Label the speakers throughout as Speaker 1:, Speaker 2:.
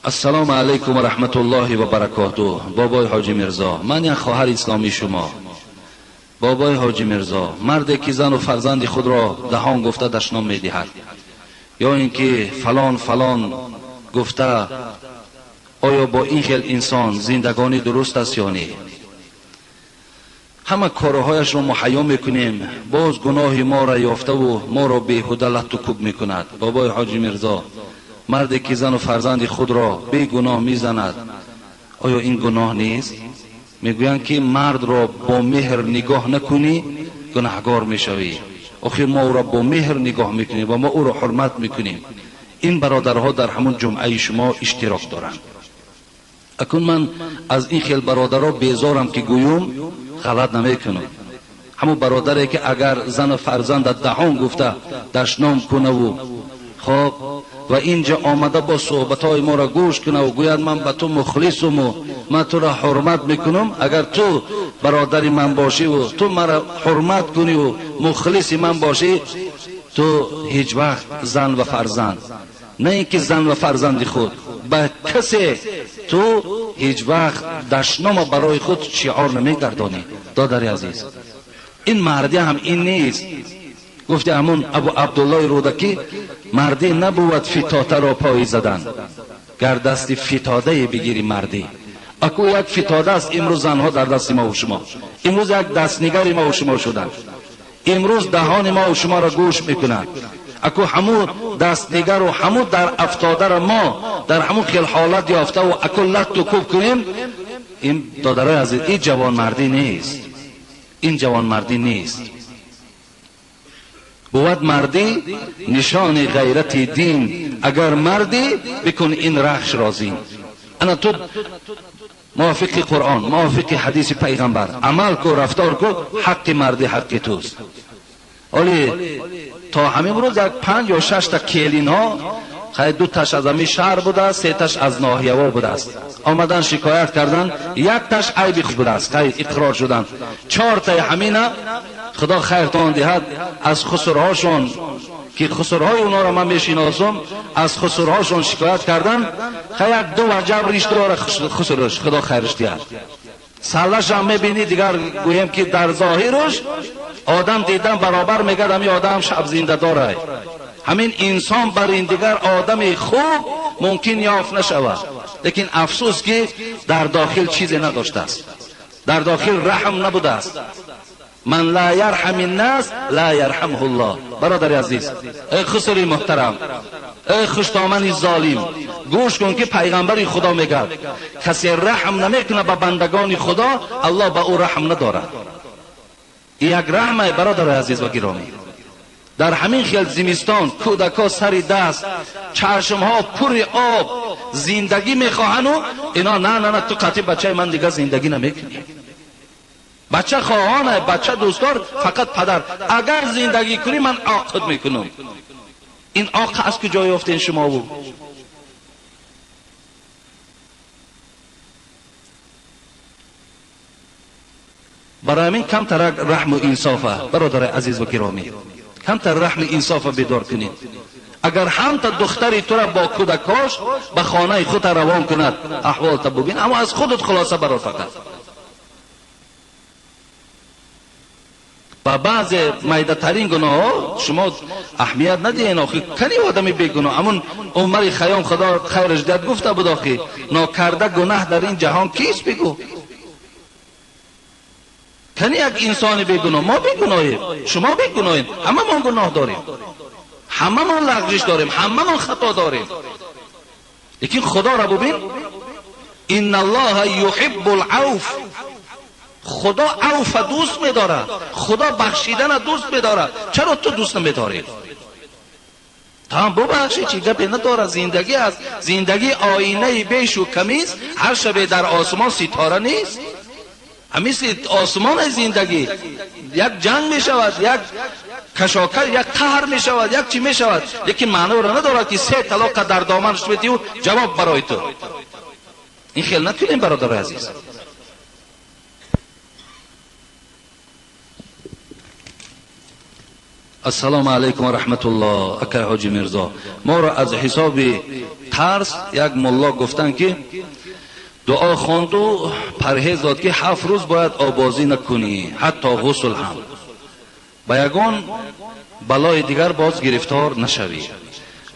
Speaker 1: Ассалому алайкум ва раҳматуллоҳи ва баракотуҳ. Бобои Ҳоҷи Мирзо, ман як хоҳари исломии шумо. Бобои Ҳоҷи Мирзо, марде ки зану фарзанди худро даҳон гуфта дашном медиҳад ё ин ки фалон фалон гуфта, оё бо ин хел инсон зиндагонӣ дуруст аст ё не? Ҳама корҳояшро муҳайё мекунем, боз гуноҳи моро ёфтаву моро беҳуда латту кӯб мекунад. Бобои Ҳоҷи Мирзо, марде ки зану фарзанди худро бегуноҳ мезанад, оё ин гуноҳ нест? Мегӯянд ки мардро бо меҳр нигоҳ накунӣ, гунаҳгор мешавӣ. Охир мо ӯро бо меҳр нигоҳ мекунем ва мо ӯро ҳурмат мекунем. Ин бародарҳо дар ҳамон ҷумъаи шумо иштирок доранд. Акун ман аз ин хел бародаро безорам ки гӯюм, ғалат намекунам. Ҳамон бародаре ки агар зану фарзанда даҳон гуфта дашном кунаву хоб ва инҷа омада бо суҳбатҳои моро гӯш кунаву гӯяд ман ба ту мухлисуму ман туро ҳурмат мекунам, агар ту бародари ман бошиву ту маро ҳурмат куниву мухлиси ман бошӣ, ту ҳеҷ вақт зан ва фарзанд, на ин ки зан ва фарзанди худ, ба касе ту ҳеҷ вақт дашнома барои худ шиор намегардонӣ. Додари азиз, ин мардӣ ҳам ин нест. Гуфти ҳамун Абу Абдуллои Рӯдакӣ, мардӣ набувад фитотаро пой задан, гар дасти фитодае бигирӣ мардӣ. Аку як фитода аст имрӯз занҳо дар дасти мо ва шумо. Имрӯз як дастнигари мо ва шумо шуданд. Имрӯз даҳони мо ва шуморо гӯш мекунанд. Аку ҳамун дастнигару ҳамун дар афтодаро мо дар ҳамун хел ҳолат ёфтаву аку латту кӯб кунем, ин додарои азиз, ин ҷавонмардӣ нест. Ин ҷавонмардӣ нест. Бувад мардӣ нишони ғайрати дин, агар мардӣ бикун ин рахш розӣ. Ана ту мувофиқи Қуръон, мувофиқи ҳадиси пайғамбар амал ку, рафтор ку, ҳаққи мардӣ ҳаққи туст. Оли то ҳамин рӯз як 5 ё 6 та келинҳо, хай 2 таш аз ҳамин шаҳр будааст, 3 таш аз ноҳияҳо будааст, омадан шикоят кардан, 1 таш айби худ будааст, хай иқрор шудан. 4 таи ҳамина худо хайртон диҳад аз хусурҳошон ки хусурҳои онҳоро ман мешиносам, аз хусурҳошон шикоят кардан, хай як 2 ваҷаб риш дора хусурш, худо хайрш диҳад. Саллашам мебинӣ, дигар гӯем ки дар зоҳирш одам дидан баробар мегӯяд ҳамин одам шаб зинда дорад. Ҳамин инсон бар ин дигар одами хуб мумкин ёфт нашавад, лекин афсӯс ки дар дохил чизе надоштааст, дар дохил раҳм набудааст. Ман ла ярҳами ннас ла ярҳамҳу ллоҳ. Бародари азиз, эй хусури муҳтарам, эй хуштомани золим, гӯш кун ки пайғамбари худо мегӯяд касе раҳм намекунад ба бандагони худо, аллоҳ ба ӯ раҳм надорад. Ин як раҳмае, бародари азиз ва гиромӣ. Дар ҳамин хел зимистон кӯдакҳо сари даст, чашмҳо пури об, зиндагӣ мехоҳану ино на, на, на, ту қатъи бачаи ман дигар зиндагӣ намекунӣ. Бача хоҳонай, бача дӯстдор, фақат падар. Агар зиндагӣ кунӣ ман оқид мекунам. Ин оқ аз куҷо ёфтен шумову? Барои ҳамин камтарак раҳму инсофа, бародари азиз ва гиромӣ, камтар раҳми инсофа бедор кунед. Агар ҳамта духтари тура бо кӯдакҳош ба хонаи худ равон кунад, аҳволта бубин, аммо аз худат хулоса барор фақат. Ба баъзе майдатарин гуноҳҳо шумо аҳамият надиҳен. Охи кани одами бегуноҳ? Ҳамун Умари Хайём худо хайраш диҳад гуфта буд, охи нокарда гунаҳ дар ин ҷаҳон кист бигӯ? Кани як инсони бегуноҳ? Мо бегуноҳем, шумо бегуноҳем, ҳамамон гуноҳ дорем, ҳамамон лағжиш дорем, ҳамамон хато дорем. Лекин худоро бубин, инналлоҳа юҳиббул авф. Худо авфа дӯст медорад, худо бахшидана дӯст медорад. Чаро ту дӯст намедорӣ? Там бубахши, чӣ гапе надорад. Зиндагӣ аст, зиндагӣ оинаи бешу камист, ҳар шабе дар осмон ситора нест. Мисли осмони зиндагӣ як ҷанг мешавад, як кашокаш, як қаҳр мешавад, як чӣ мешавад, лекин маъноро надорад ки 3 талоқа дар доманаш медиҳу ҷавоб барои ту. Ин хел накунем, бародари азиз. Ассалому алайкум ва раҳматуллоҳ. Акай Ҳоҷи Мирзо, моро аз ҳисоби тарс як мулло гуфтанд, ки дуо хонду парҳез дод, ки 7 рӯз бояд обозӣ накунӣ, ҳатто ғусл ҳам, ба ягон балои дигар боз гирифтор нашавӣ.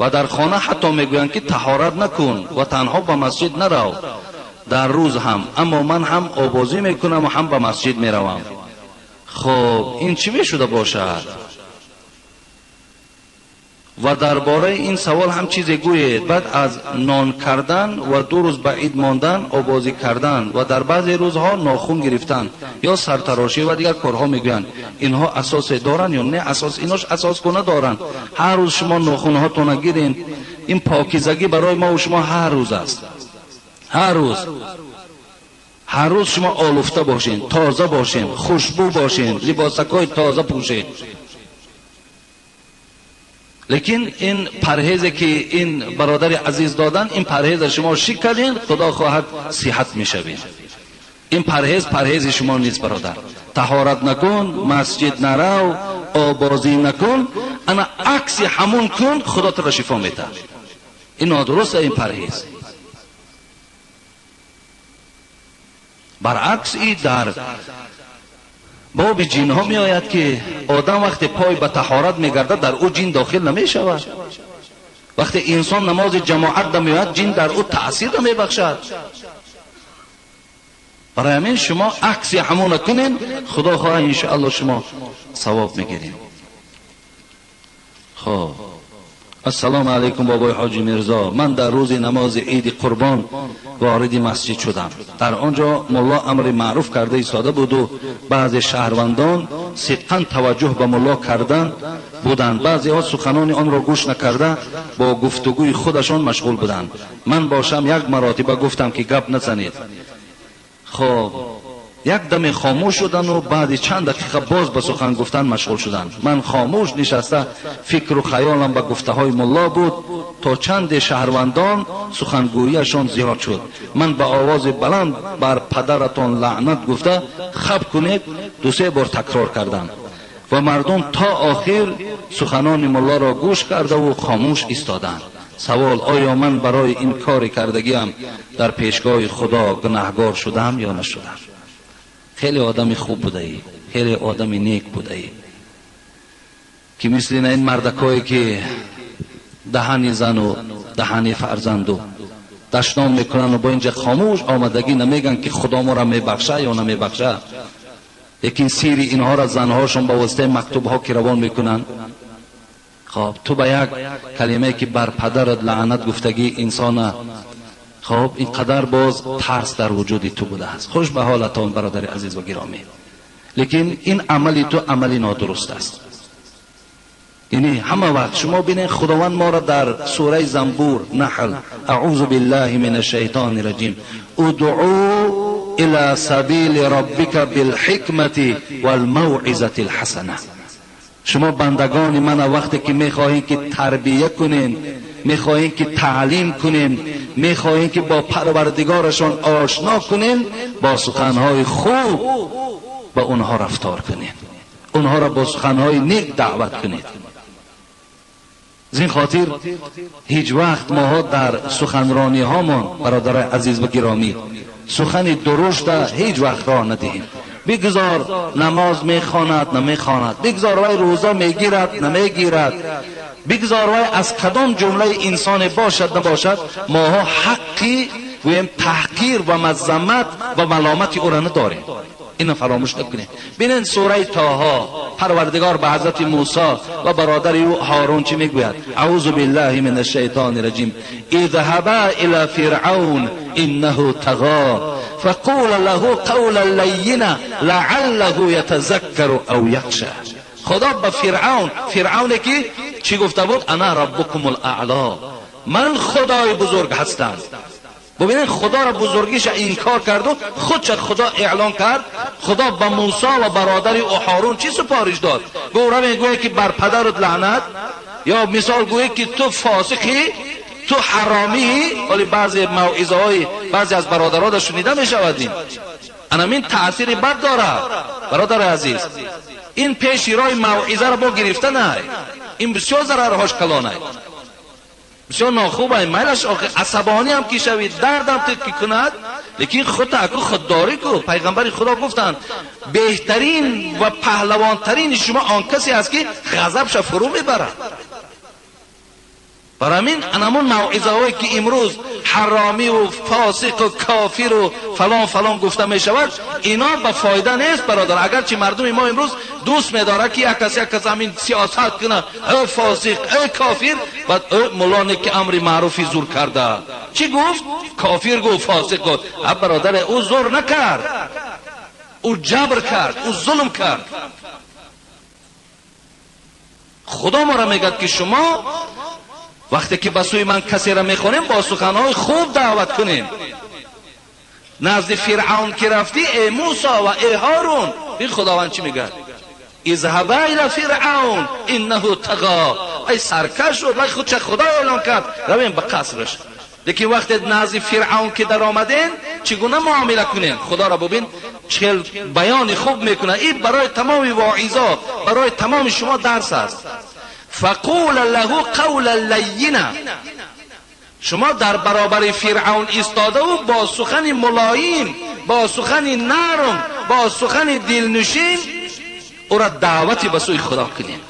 Speaker 1: Ва дар хона ҳатто мегӯянд, ки таҳорат накун ва танҳо ба масҷид нарав дар рӯз ҳам, аммо ман ҳам обозӣ мекунам ва ҳам ба масҷид меравам. Хоб, ин чӣ мешуда бошад? Ва дар бораи ин савол ҳам чизе гӯед. Баъд аз нон кардан ва 2 рӯз ба ид мондан, обозӣ кардан ва дар баъзе рӯзҳо нохун гирифтан ё сартарошӣ ва дигар корҳо мегӯянд, инҳо асосе доранд ё не? Асос инош асос куна доранд. Ҳар рӯз шумо нохунҳотона гирен, ин покизагӣ барои мо ва шумо ҳар рӯз аст. Ҳар рӯз, ҳар рӯз шумо олуфта бошен, тоза бошен, хушбӯ бошен, либосакҳои тоза пӯшед. Лекин ин парҳезе ки ин бародари азиз додан, ин парҳеза шумо шик кардин, худо хоҳад сиҳат мешавед. Ин парҳез парҳези шумо нест, бародар. Таҳорат накун, масҷид нарав, обозӣ накун, ана акси ҳамун кун, худо туро шифо медиҳад. Ин нодуруст ин парҳез. Баръакс и дар боби ҷинҳо меояд, ки одам вақте пой ба таҳорат мегардад, дар ӯ ҷин дохил намешавад. Вақте инсон намози ҷамоат намеояд, ҷин дар ӯ таъсир намебахшад. Барои ҳамин шумо акси ҳамона кунед, худо хоҳад иншоалло шумо савоб мегиред. Хоб, ассалому алайкум бобои ҳоҷи Мирзо. Ман дар рӯзи намози иди қурбон вориди масҷид шудам. Дар он ҷо мулло амри маъруф карда истода буду баъзе шаҳрвандон сидқан таваҷҷӯҳ ба мулло кардан буданд. Баъзеҳо суханони онро гӯш накарда бо гуфтугӯи худашон машғул буданд. Ман бошам як маротиба гуфтам, ки гап назанед. Хоб, як даме хомӯш шудану баъди чанд дақиқа боз ба сухан гуфтан машғул шуданд. Ман хомӯш нишаста фикру хаёлам ба гуфтаҳои мулло буд, то чанде шаҳрвандон сухангӯияшон зиёд шуд. Ман ба овози баланд бар падаратон лаънат гуфта хаб кунед 2-3 бор такрор кардам ва мардум то охир суханони муллоро гӯш кардаву хомӯш истоданд. Савол: оё ман барои ин кори кардагиам дар пешгоҳи Худо гунаҳгор шудам ё нашудам? Хеле одами хуб будаӣ, хеле одами нек будаӣ, ки мисли ин мардакое ки даҳани зану даҳани фарзанду дашном мекунанд бо инҷа хомӯш омадагӣ намегӯянд, ки Худо моро мебахша ё намебахша. Лекин сири инҳоро занҳошон ба воситаи мактубҳо ки равон мекунанд. Хоб, ту ба як калимае ки бар падарат лаънат гуфтагӣ инсона, хоб, ин қадар боз тарс дар вуҷуди ту будааст. Хуш ба ҳолатон, бародари азиз ва гиромӣ. Лекин ин амали ту амали нодуруст аст. Яъне ҳама вақт шумо бинед, Худованд моро дар сураи Занбур, Наҳл, аъузу биллаҳи мин ашшайтони раҷим, удъу ила сабили роббика билҳикмати валмавъизати лҳасана. Шумо бандагони мана вақте ки мехоҳед ки тарбия кунед, мехоҳем ки таълим кунем, мехоҳем ки бо парвардигорашон ошно кунем, бо суханҳои хуб ба онҳо рафтор кунем, онҳоро бо суханҳои нек даъват кунед. Аз ин хотир ҳеҷ вақт моҳо дар суханрониҳомон, бародарои азиз ва гиромӣ, сухани дурушта ҳеҷ вақт роҳ надиҳем. Бигзор намоз мехонад, намехонад, бигзор вай рӯза мегирад, намегирад, бигзор вай аз кадом ҷумлаи инсоне бошад, набошад, моҳо ҳаққи гӯем таҳқир ва мазаммат ва маломати ӯро надорем. Инро фаромӯш накунед. Бинед сураи Тоҳо, Парвардигор ба ҳазрати Мусо ва бародари ӯ Ҳорун чӣ мегӯяд? Аъузу биллаҳи мин ашшайтони раҷим. Идҳаба ила фиръавн иннаҳу тағо фақула лаҳу қавлан лаййина лааллаҳу ятазаккару ав яхша. Худо ба Фиръавн, Фиръавне ки чӣ гуфта буд? Ана раббукумул аъло, ман Худои бузург ҳастам. Бубинед, Худоро бузургиша инкор карду худша Худо эълон кард. Худо ба Мусо ва бародари ӯ Ҳорун чӣ супориш дод? Гуфт равед гӯед ки бар падарат лаънат, ё мисол гӯед ки ту фосиқӣ, ту ҳаромӣ. Вале баъзе мавъизаҳои баъзе аз бародарода шунида мешавад. Ин анамин таъсири бад дорад, бародари азиз. Ин пеши роҳи мавъизаро бо гирифта най, ин бисёр зарарҳош калонай. Бисёр нохуб ай, майлаш охи асабонӣ ҳам ки шавӣ, дардам ки кунад, лекин худта аку худдорӣ ку. Пайғамбари Худо гуфтанд, беҳтарин ва паҳлавонтарини шумо он касе аст ки ғазабша фурӯ мебарад. Барои ҳамин анамон мавъизаҳое ки имрӯз ҳаромӣ ва фосиқ ва кофир ва фалон фалон гуфта мешавад, ино ба фоида нест бародар. Агарчи мардуми мо имрӯз дӯст медорад ки як кас ҳамин сиёсат кунад, эй фосиқ, эй кофир, баъд эй муллоне ки амри маъруфи зур карда. Чӣ гуфт? Кофир гуфт, фосиқ гуфт. А бародар, ӯ зур накард, ӯ ҷабр кард, ӯ зулм кард. Худо моро мегӯяд ки шумо вақте ки ба сӯи ман касеро мехонем, бо суханҳои хуб даъват кунем. Назди Фиръавн ки рафтӣ, эй Мусо ва эй Ҳорун, бин Худованд чӣ мегӯяд? Изҳаба ила Фиръавн иннаҳу тағо. Ай саркаш шуд, вай худша Худо эълон кард, равем ба қасраш. Лекин вақте назди Фиръавн ки даромадем, чӣ гуна муомила кунем? Худоро бубин, чӣ баёни хуб мекунад. Ин барои тамоми воизо, барои тамоми шумо дарс аст. فقول له قولا لینا. شما در برابر فرعون ایستاده و با سخن ملایم، با سخن نرم، با سخن دلنشین او را دعوتی به سوی خدا کنید.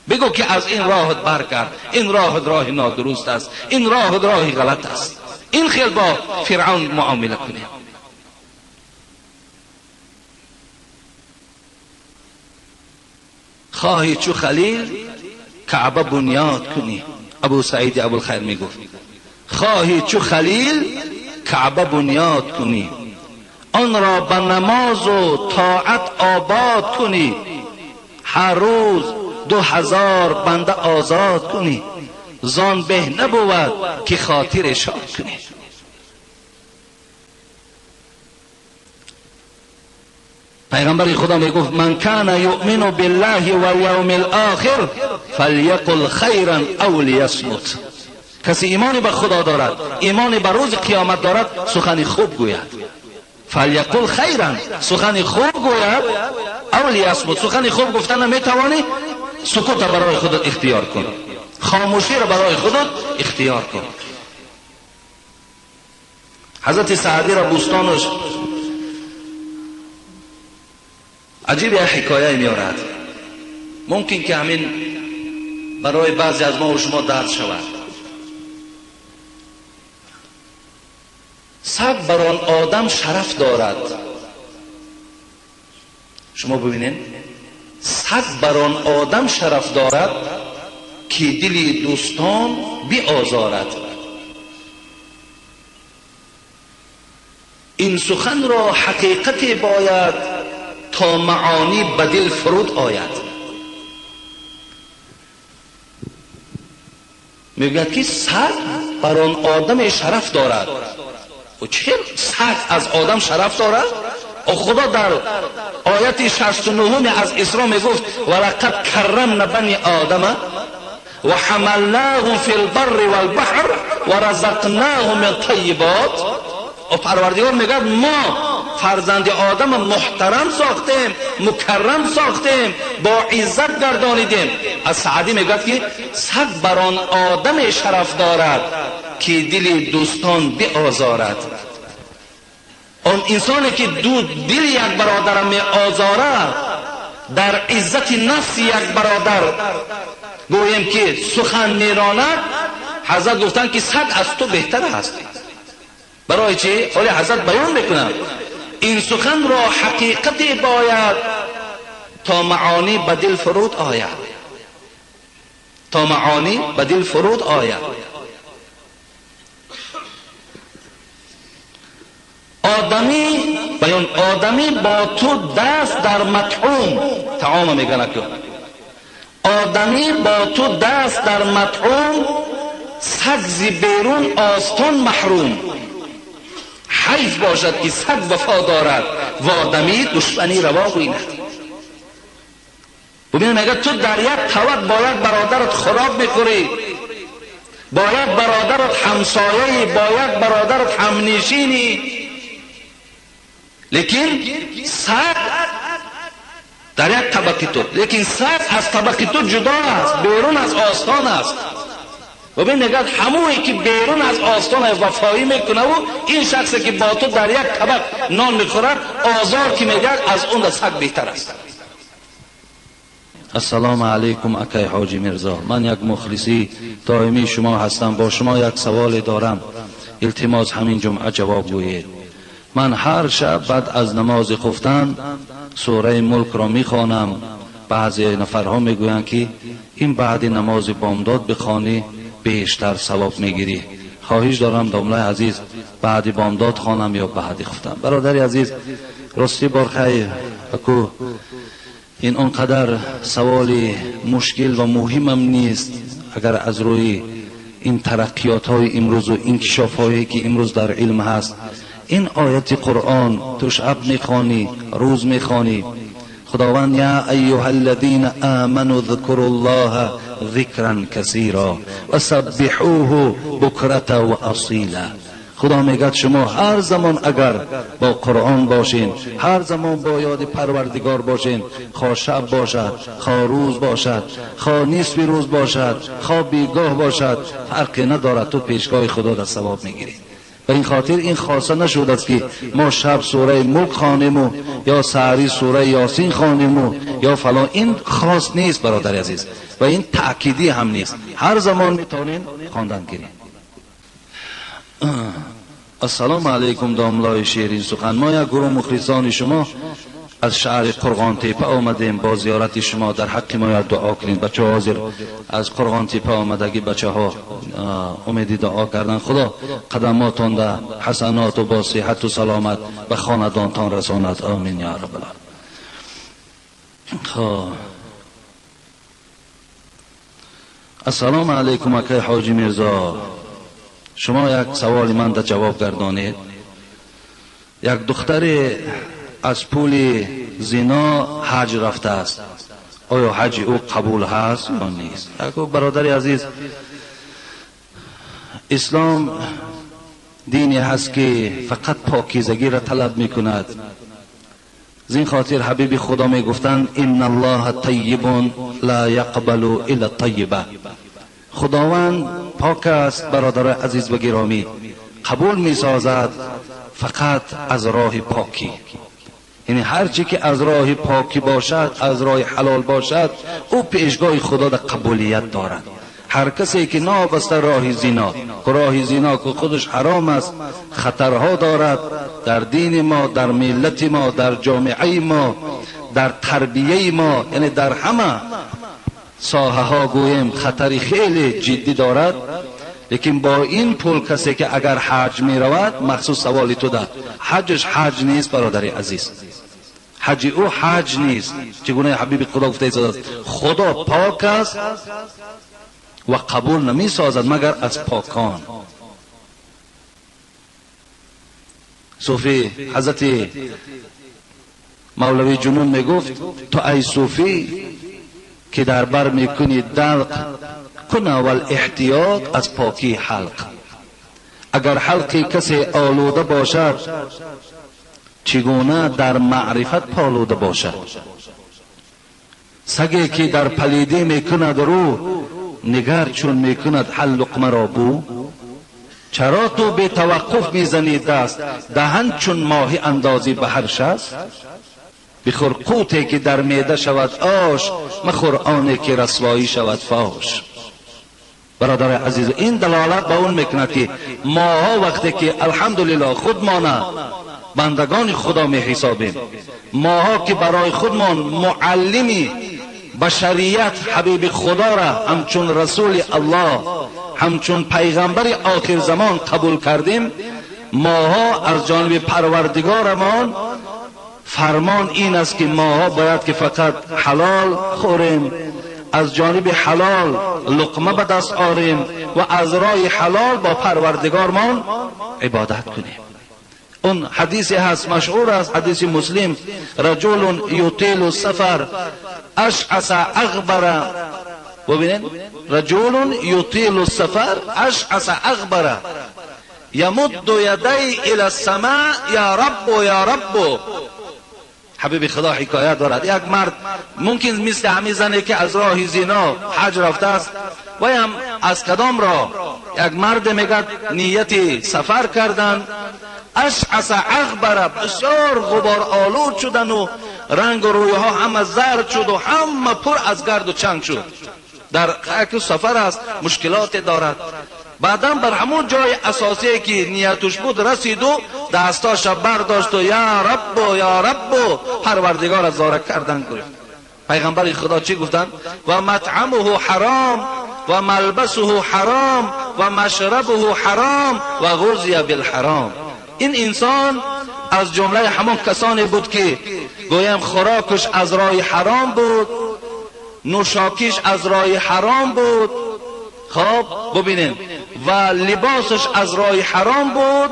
Speaker 1: بگو که از این راهت برگرد، این راهت راه نادرست است، این راهت راه غلط است. این خیل با فرعون معامله کنید. خواهی چو خلیل کعبه بنیاد کنی. ابو سعید ابوالخیر میگفت خواهی چو خلیل کعبه بنیاد کنی، آن را به نماز و طاعت آباد کنی، هر روز 2000 بنده آزاد کنی، زان به نبود که خاطر شاد کنی. پیغمبر خدا میگفت من کان یؤمن بالله والیوم الاخر فلیقل خیرا او لیصمت. کسی ایمانی به خدا دارد، ایمانی به روز قیامت دارد، سخن خوب گوید. فلیقل خیرا، سخن خوب گوید، او لیصمت. سخن خوب گفتن نمیتوانی، سکوت برای خودت اختیار کن، خاموشی را برای خودت اختیار کن. حضرت سعدی را بوستانش عجیب یک حکایه میارد، ممکن که همین برای بعضی از ما و شما درد شود. سگ بر آن آدم شرف دارد. شما ببینین، سگ بر آن آدم شرف دارد که دل دوستان بیازارد. این سخن را حقیقت باید تا معانی به دل فرود آید. میگوید که سگ بر آن آدم شرف دارد. و چه سگ از آدم شرف دارد؟ و خدا در آیت 69 از اسراء میگفت ولقد کرمنا بنی آدم و حملناهم فی البر والبحر و رزقناهم من طیبات. و پروردگار میگه ما فرزند آدم محترم ساختیم، مکرم ساختیم، با عزت گردانیدیم. از سعدی میگه که سگ بر آن آدم شرف دارد که دل دوستان بیازارد. آن انسانی که دل یک برادر می آزارد، در عزت نفس یک برادر گوییم که سخن میراند، حضرت گفتند که سگ از تو بهتر است. برای چی؟ حالا حضرت بیان میکنند این سخن را حقیقتی باید تا معانی به دل فرود آید، تا معانی به دل فرود آید. آدمی بیان، آدمی با تو دست در مطعوم، طعام میگن که آدمی با تو دست در مطعوم، سگ ز بیرون آستان محروم. حیف باشد که سگ وفا دارد و آدمی دشمنی روا گویند. ببین میگه تو در یک طبق با یک برادرت خوراک میخوری، با یک برادرت همسایه‌ای، با یک برادرت همنشینی، لیکن سگ در یک طبقی تو، لیکن سگ از طبقی تو جدا است، بیرون از آستان است. ببین نگاه همونی که بیرون از آستان وفایی میکنه و این شخصی که با تو در یک طبق نان میخورد آزار که میگه از اون سگ بهتر است. السلام علیکم اکای حاجی میرزا، من یک مخلصی دائمی شما هستم، با شما یک سوال دارم، التماس همین جمعه جواب گویید. من هر شب بعد از نماز خفتن سوره ملک را میخوانم. بعضی نفرها میگویند که این بعد نماز بامداد بخوانی بیشتر ثواب میگیری. خواهش دارم داملای عزیز بعد بامداد خوانم یا بعد خفتن؟ برادر عزیز راستی بارخی اکو این آنقدر سوال مشکل و مهمم نیست. اگر از روی این ترقیات های امروز و انکشاف هایی که امروز در علم هست، این آیت قرآن تو شب میخوانی روز میخوانی، خداوند یا ایها الذین آمنوا اذکروا الله ذکرا کثیرا و سبحوه بکرة و اصیلا. خدا میگه شما هر زمان اگر با قرآن باشین، هر زمان با یاد پروردگار باشین، خواه شب باشد، خواه روز باشد، خواه نصف روز باشد، خواه بیگاه باشد، فرقی ندارد، تو پیشگاه خدا در ثواب میگیری. به این خاطر این خاصه نشد است که ما شب سوره ملک خوانیم و یا سحری سوره یاسین خوانیم و یا فلان، این خاص نیست برادر عزیز و این تأکیدی هم نیست. هر زمان میتونین خواندن گیرین. السلام علیکم داملای شیرین سخن، ما یک گروه مخلصان شما از شهر قرغان تیپه آمدیم با زیارت شما، در حق ما یک دعا کنید. بچه ها حاضر از قرغان تیپه آمدگی بچه ها امیدی دعا کردن، خدا قدماتان ده حسنات و با صحت و سلامت به خاندانتان رساند، آمین یا رب العالمین. خب السلام علیکم اکای حاجی میرزا، شما یک سوال من در جواب گردانید. یک دختر از پول زنا حج رفته است، آیا حج او قبول هست یا نیست؟ برادر عزیز، اسلام دینی هست که فقط پاکیزگی را طلب میکند. زین خاطر حبیب خدا میگفتند ان الله طیب لا یقبل الا طیبه. خداوند پاک است برادر عزیز و گرامی، قبول میسازد فقط از راه پاکی. یعنی هر چی که از راه پاکی باشد، از راه حلال باشد، او پیشگاه خدا در قبولیت دارد. هر کسی که نابسته راه زنا، راه زنا که خودش حرام است، خطرها دارد در دین ما، در ملت ما، در جامعه ما، در تربیه ما، یعنی در همه ساحه ها گوییم خطر خیلی جدی دارد. لیکن با این پول کسی که اگر حج می رود، مخصوص سوالی تو ده، حجش حج نیست برادر عزیز، حج او حج نیست. چگونه حبیب خدا گفته است خدا پاک است و قبول نمی سازد مگر از پاکان. صوفی حضرت مولوی جنون می گفت تو ای صوفی که در بر میکنی دلق، کن اول احتیاط از پاکی حلق. اگر حلق کسی آلوده باشد، چگونه در معرفت پالوده باشد؟ سگی که در پلیدی میکند رو، نگر چون میکند حل لقمه را بو. چرا تو به توقف میزنی دست، دهن چون ماهی اندازی به هر شست؟ بخور قوتی که در معده شود آش، مخور آنی که رسوایی شود فاش. برادر عزیز، این دلالت به اون میکند که ماها وقتی که الحمدلله خودمانه بندگان خدا می حسابیم، ماها که برای خودمان معلمی بشریت حبیب خدا را همچون رسول الله، همچون پیغمبر آخر زمان قبول کردیم، ماها از جانب پروردگارمان فرمان این است که ماها باید که فقط حلال خوریم، از جانب حلال لقمه به دست آریم و از راه حلال با پروردگارمان عبادت کنیم. اون حدیثی هست مشهور است، حدیث مسلم، رجل یطیل السفر اشعث اغبر. ببینید، رجل یطیل السفر اشعث اغبر یمد یدی الی السماء یا رب یا رب حبیب خدا حکایت دارد، یک مرد ممکن مثل همین زنی که از راه زنا حج رفته است و هم از کدام راه، یک مرد میگه نیت سفر کردن، اشعث اغبر، بسیار غبار آلود شدن و رنگ و رویها همه زرد شد و همه پر از گرد و چنگ شد. در یک سفر است، مشکلات دارد. بعدا بر همون جای اساسی که نیتش بود رسید و دستاش برداشت و یا رب و یا رب و پروردگار زاره کردن گرفت. پیغمبر خدا چی گفتن؟ و مطعمه حرام و ملبسه حرام و مشربه حرام و غذی بالحرام. این انسان از جمله همون کسانی بود که گویم خوراکش از راه حرام بود، نوشاکیش از راه حرام بود، خب ببینیم، و لباسش از راه حرام بود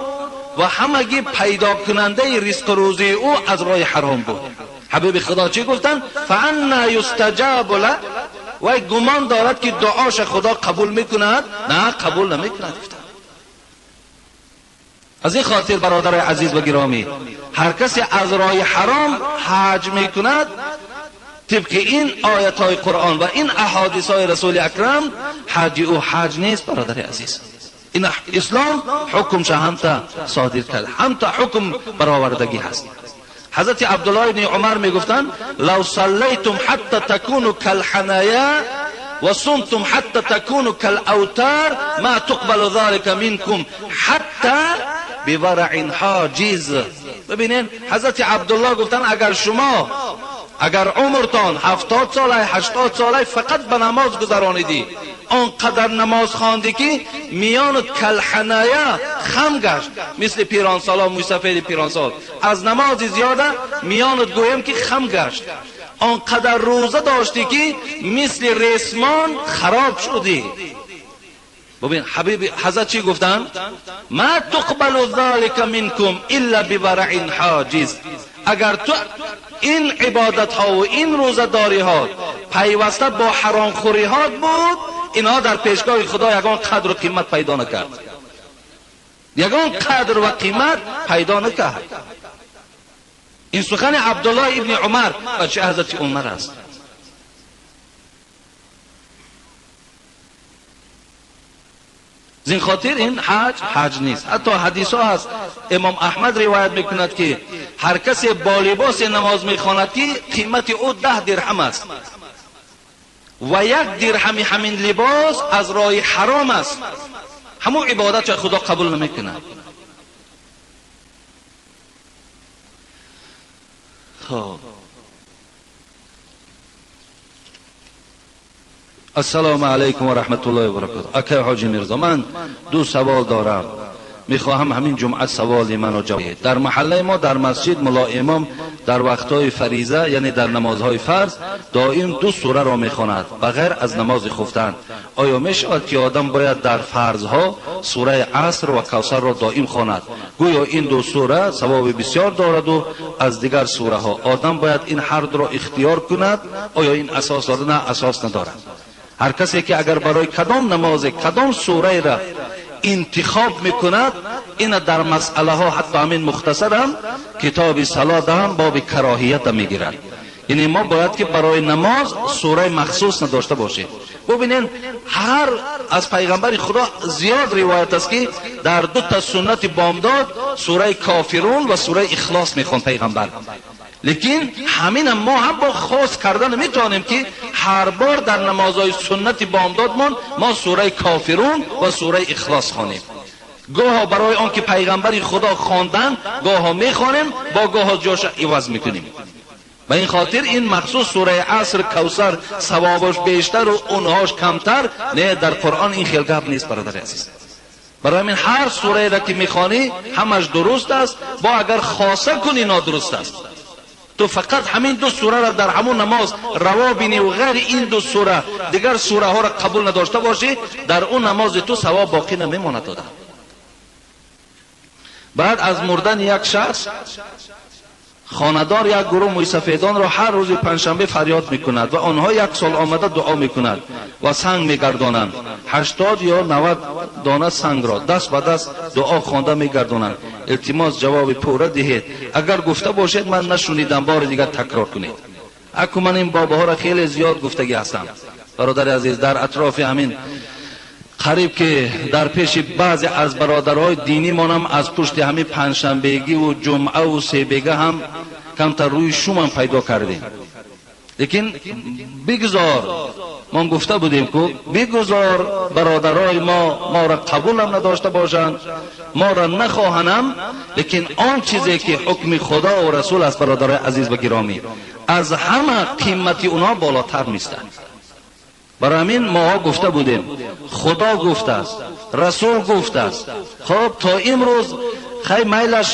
Speaker 1: و همگی پیدا کننده رزق روزی او از راه حرام بود. حبیب خدا چی گفتن؟ فانا یستجاب له. و گمان دارد که دعاش خدا قبول میکند؟ نه، قبول نمیکند. از این خاطر برادر عزیز و گرامی، هر کسی از راه حرام حج میکند طبق این آیت های قرآن و این احادیث های رسول اکرم، حج او حج نیست برادر عزیز. این اسلام حکمش هم تا صادر کرد، هم تا حکم برآوردگی هست. حضرت عبدالله بن عمر میگفتند لو صلیتم حتی تکونوا کالحنایا و صمتم حتی تکونوا کالاوتار ما تقبل ذلك منكم حتی بورع حاجز. ببینین حضرت عبدالله گفتن اگر شما، اگر عمرتان 70 ساله 80 ساله فقط به نماز گذرانیدی، آنقدر نماز خواندی که میان کلحنایا خم گشت، مثل پیرانسالا، موسفید پیرانسال، از نماز زیاده میانت گویم که خم گشت، آنقدر روزه داشتی که مثل ریسمان خراب شدی. ببین حبیب حضرت چی گفتن؟ ما تقبل ذلك منكم الا بورع حاجز. اگر تو این عبادت ها و این روزه داری ها پیوسته با حرام خوری ها بود، اینها در پیشگاه خدا یگان قدر و قیمت پیدا نکرد، یگان قدر و قیمت پیدا نکرد. این سخن عبدالله ابن عمر بچه حضرت عمر است. زین خاطر این حج حج نیست. حتی حدیث ها هست، امام احمد روایت میکند که هر کسی با لباس نماز میخواند که قیمت او 10 درهم است و 1 درهم همین لباس از راه حرام است، همون عبادت خدا قبول نمیکند. خب السلام علیکم و رحمت الله و برکاته. اکی حاجی میرزا، من 2 سوال دارم، میخواهم همین جمعه سوال منو جواب بدهید. در محله ما در مسجد ملا امام در وقتهای فریضه، یعنی در نمازهای فرض، دائم 2 سوره را میخواند بغیر از نماز خفتن. آیا میشود که آدم باید در فرضها سوره عصر و کوثر را دائم خواند؟ گویا این 2 سوره ثواب بسیار دارد و از دیگر سوره ها آدم باید این هر دو را اختیار کند. آیا این اساس دارد؟ نه، اساس ندارد. هر کسی که اگر برای کدام نماز کدام سوره را انتخاب میکند، این در مسئله ها حتی همین مختصر هم کتاب صلات هم باب کراهیت میگیرد. یعنی ما باید که برای نماز سوره مخصوص نداشته باشیم. ببینین هر از پیغمبر خدا زیاد روایت است که در 2 تا سنت بامداد سوره کافرون و سوره اخلاص میخوان پیغمبر. لیکن همین ما هم با خاص کردن میتونیم که هر بار در نمازهای سنت بامدادمان ما سوره کافرون و سوره اخلاص خوانیم. گاه برای آن که پیغمبر خدا خواندن گاه میخوانیم، با گاه جاش عوض میکنیم. به این خاطر این مخصوص سوره عصر کوثر ثوابش بیشتر و اونهاش کمتر، نه، در قرآن این خیلی گپ نیست برادر عزیز. برای همین هر سوره را که میخوانی همش درست است، با اگر خاصه کنی نادرست است. تو فقط همین 2 سوره را در همون نماز روا بینی و غیر این 2 سوره دیگر سوره ها را قبول نداشته باشی، در اون نماز تو ثواب باقی نمیماند داده. بعد از مردن یک شخص Хонадор як гурӯҳ мӯйсафедонро ҳар рӯзи панҷшанбе фарёд мекунад ва онҳо як сол омада дуо мекунад ва санг мегардонанд. 80 ё 90 дона сангро даст ба даст дуо хонда мегардонанд. Илтимос ҷавоби пурра диҳед. Агар гуфта бошед ман нашунидам, бори дигар такрор кунед. Аку ман ин бобаҳоро хеле зиёд гуфтагӣ ҳастам. Бародари азиз, дар атрофи ҳамин қариб ки дар пеши баъзе аз бародарҳои динимонам аз пушти ҳамин панҷшанбегиву ҷумъаву себега ҳам камтар рӯи шумам пайдо кардем. Лекин бигзор, мо гуфта будем ку бигзор бародарои мо моро қабулам надошта бошанд, моро нахоҳанам, лекин он чизе ки ҳукми худо ва расул аст, бародарои азиз ва гиромӣ, аз ҳама қимати онҳо болотар меистад. Барои ҳамин моҳо гуфта будем, худо гуфтааст, расул гуфтааст. Хоб то имрӯз хай майлаш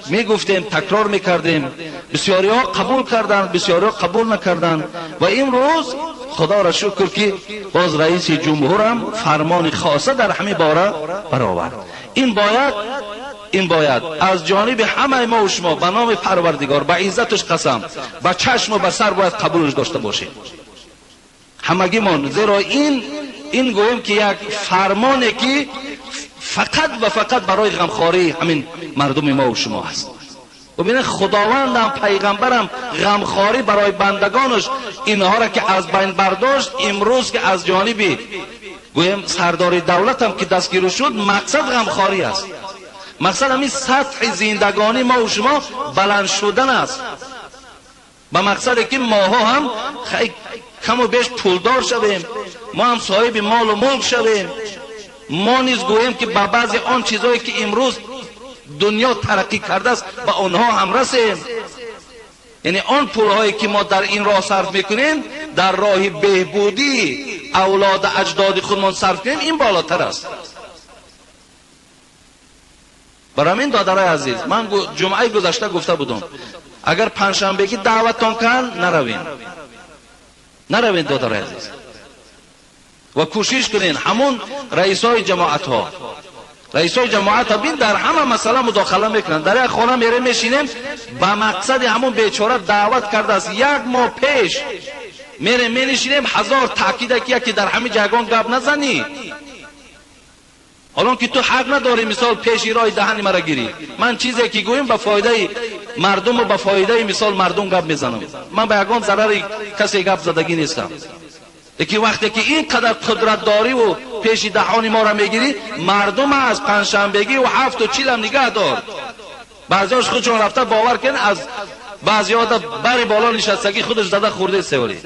Speaker 1: мегуфтем, такрор мекардем, бисёриҳо қабул карданд, бисёриҳо қабул накарданд. Ва имрӯз худоро шукр ки боз раиси ҷумҳурам фармони хоса дар ҳамин бора баровард. Ин бояд аз ҷониби ҳамаи мо ва шумо ба номи Парвардигор, ба иззаташ қасам, ба чашму ба сар бояд қабулш дошта бошем ҳамагимон. Зеро ин гӯем ки як фармоне ки фақат ва фақат барои ғамхории ҳамин мардуми мо ва шумо аст. Бубинед, худовандам пайғамбарам ғамхорӣ барои бандагонаш инҳоро ки аз байн бардошт, имрӯз ки аз ҷониби гӯем сардори давлатам ки дастгирӣ шуд, мақсад ғамхорӣ аст. Мақсад ҳамин сатҳи зиндагонии мо ва шумо баланд шудан аст, ба мақсаде ки моҳо ҳам каму беш пулдор шавем, мо ҳам соҳиби молу мулк шавем. Мо низ гӯем ки ба баъзе он чизҳое ки имрӯз дунё тараққӣ кардааст ба онҳо ҳам расем. Яъне он пулҳое ки мо дар ин роҳ сарф мекунем, дар роҳи беҳбудии авлоду аҷдоди худмон сарф кунем, ин болотар аст. Барои ҳамин додарои азиз, ман ҷумъаи гузашта гуфта будам, агар панҷшанбегӣ даъваттон кан, наравем, наравем додарои азиз, ва кӯшиш кунед ҳамон раисои ҷамоатҳо, раисои ҷамоатҳо бин дар ҳама масъала мудохала мекунанд. Дар як хона мерем мешинем, ба мақсади ҳамон бечора даъват кардааст як моҳ пеш мерем менишинем, ҳазор таъкида ки яке дар ҳамин ҷайгон гап назанӣ, ҳолон ки ту ҳақ надорӣ мисол пеши роҳи даҳани мара гирӣ. Ман чизе ки гӯем ба фоидаи мардуму ба фоидаи мисол мардум гап мезанам, ман ба ягон зарари касе гап задагӣ нестам. Лекин вақте ки ин қадар қудратдориву пеши даҳони моро мегирӣ, мардум аз панҷшанбегӣ ва 7:40 нигаҳ дор. Баъзеҳош худшон рафта бовар кун, аз баъзеҳо бари боло нишастагӣ худаш зада хӯрде севарӣ.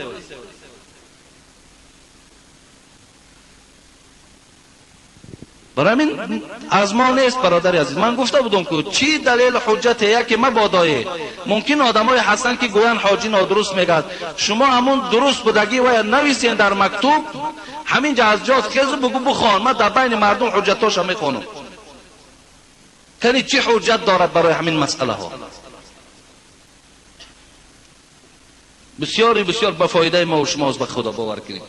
Speaker 1: Барои ҳамин аз мо нест бародари азиз. Ман гуфта будам ку чӣ далел ҳуҷҷате яке мабодое. Мумкин одамое ҳастанд ки гӯянд ҳоҷӣ нодуруст мегӯяд. Шумо ҳамун дуруст будагӣ вая нависен дар мактуб, ҳамин ҷа аз ҷоз хезу бугӯ бухон, ман дар байни мардум ҳуҷҷатҳоша мехонам. Кани чӣ ҳуҷҷат дорад барои ҳамин масъалаҳо? Бисёри бисёр ба фоидаи мо ва шумост, ба худо бовар кунед.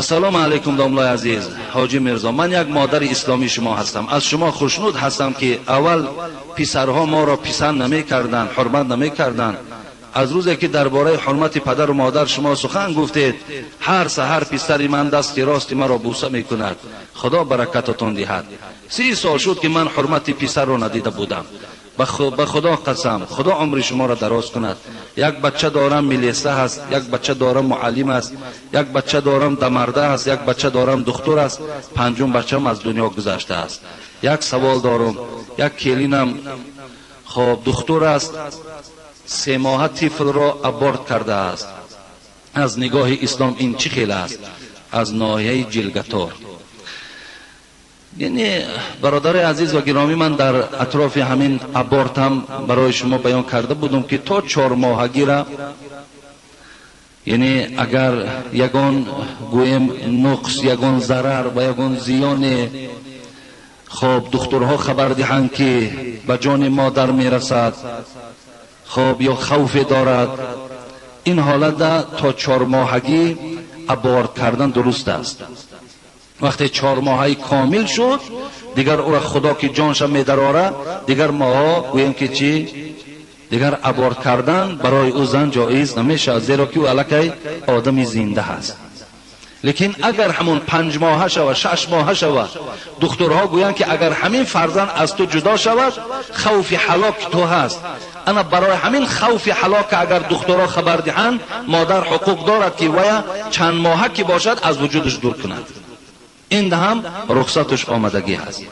Speaker 1: Ассалому алайкум домлаи азиз, ҳоҷӣ Мирзо, ман як модари исломии шумо ҳастам. Аз шумо хушнуд ҳастам ки аввал писарҳо моро писанд намекарданд, ҳурмат намекарданд. Аз рӯзе ки дар бораи ҳурмати падару модар шумо сухан гуфтед, ҳар саҳар писари ман дасти рости маро бӯса мекунад. Худо баракататон диҳад. 30 сол шуд ки ман ҳурмати писарро надида будам. Ба худо қасам, худо умри шуморо дароз кунад. Як бача дорам милиса ҳаст, як бача дорам муаллим аст, як бача дорам дамарда аст, як бача дорам духтур аст, панҷум бачам аз дунё гузаштааст. Як савол дорам, як келинам хоб духтур аст, 3 моҳа тифлро аборт кардааст. Аз нигоҳи ислом ин чӣ хел аст? Аз ноҳияи Ҷилгатор. Яъне бародари азиз ва гиромӣ, ман дар атрофи ҳамин абортам барои шумо баён карда будам ки то 4 моҳагира, яъне агар ягон гӯем нуқс, ягон зарар ва ягон зиёне хоб духтурҳо хабар диҳанд ки ба ҷони модар мерасад, хоб ё хавфе дорад, ин ҳолатда то 4 моҳагӣ аборт кардан дуруст аст. Вақте 4 моҳаи комил шуд, дигар ӯро Худо ки ҷонша медарора, дигар моҳо гӯем ки чӣ? Дигар аборт кардан барои ӯ зан ҷоиз намешавад, зеро ки ӯ аллакай одами зинда ҳаст. Лекин агар ҳамон 5 моҳа шавад, 6 моҳа шавад, духтурҳо гӯянд ки агар ҳамин фарзанд аз ту ҷудо шавад, хавфи ҳалок ту ҳаст. Ана барои ҳамин хавфи ҳалок агар духтурҳо хабар диҳанд, модар ҳуқуқ дорад ки вая чанд моҳа ки бошад аз вуҷудаш дур кунад. Ин ҳам рухсаташ омадагӣ ҳаст.